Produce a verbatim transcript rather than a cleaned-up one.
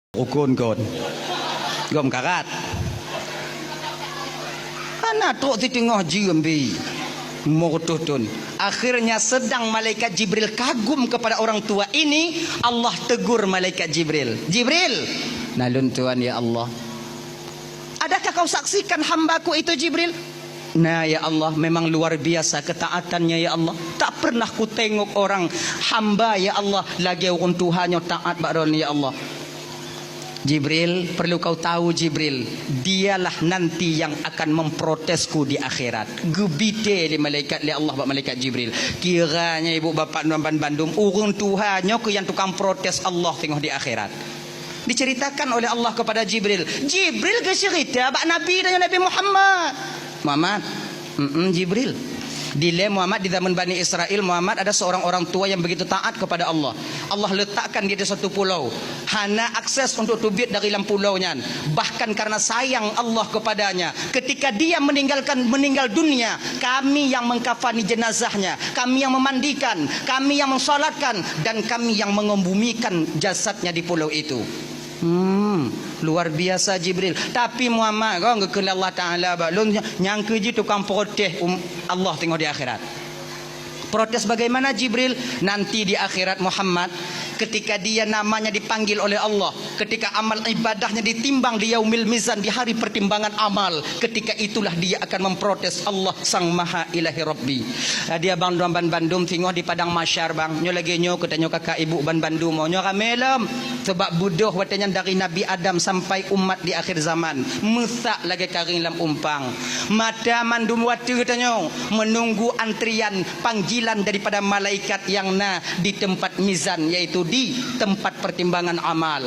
Rukun kon. Gom karat. Hana trok siteungoh jeuem bi. Meureutôh thon. Akhirnya sedang malaikat Jibril kagum kepada orang tua ini, Allah tegur malaikat Jibril. "Jibril!" "Na lôn tuan, ya Allah." "Adakah kau saksikan hambaku itu, Jibril?" "Na, ya Allah, memang luar biasa ketaatannya, ya Allah. Tak pernah kutengok orang hamba, ya Allah, lagée ureuëng tuha nyoe taat bak droeneuh, ya Allah." "Jibril, perlu kau tahu, Jibril, dialah nanti yang akan memprotesku di akhirat." Geubite lé malaikat, lé Allah bak malaikat Jibril. Kiranya ibu bapak nyan ban bandum, ureuëng tuha nyoe keuh nyang tukang protes Allah teungoh di akhirat. Diceritakan oleh Allah kepada Jibril. Jibril geucerita bak Nabi dan Nabi Muhammad. "Muhammad." "Mm-mm, Jibril." "Dilée Muhammad, di zaman Bani Israel, Muhammad ada seorang orang tua yang begitu taat kepada Allah. Allah letakkan dia di satu pulau, hana akses untuk teubiet dari lam pulau nyan. Bahkan karena sayang Allah kepadanya, ketika dia meninggalkan, meninggal dunia, kami yang mengkafani jenazahnya, kami yang memandikan, kami yang mensolatkan, dan kami yang mengembumikan jasadnya di pulau itu." Hmm, luar biasa Jibril. Tapi Muhammad, kon geukheun Allah Taala bak lôn, nyang keuh jih tukang protes um, Allah teungoh di akhirat. Protes bagaimana, Jibril? Nanti di akhirat, Muhammad, ketika dia namanya dipanggil oleh Allah, ketika amal ibadahnya ditimbang di yaumil mizan, di hari pertimbangan amal, ketika itulah dia akan memprotes Allah Sang Maha Ilahi Rabbi. Jadi abang droe ban bandum, singoh di padang mahsyar, bang. Nyoe lagée nyoe, keu tanyoe kakak ibu ban bandum, nyoe ramé lom. Sebab beudôh watée nyan dari Nabi Adam sampai umat di akhir zaman, meusak lagée karieng lam umpang. Mata mandum watée tanyoe menunggu antrian panggilan daripada malaikat nyang na di tempat mizan, yaitu di tempat pertimbangan amal.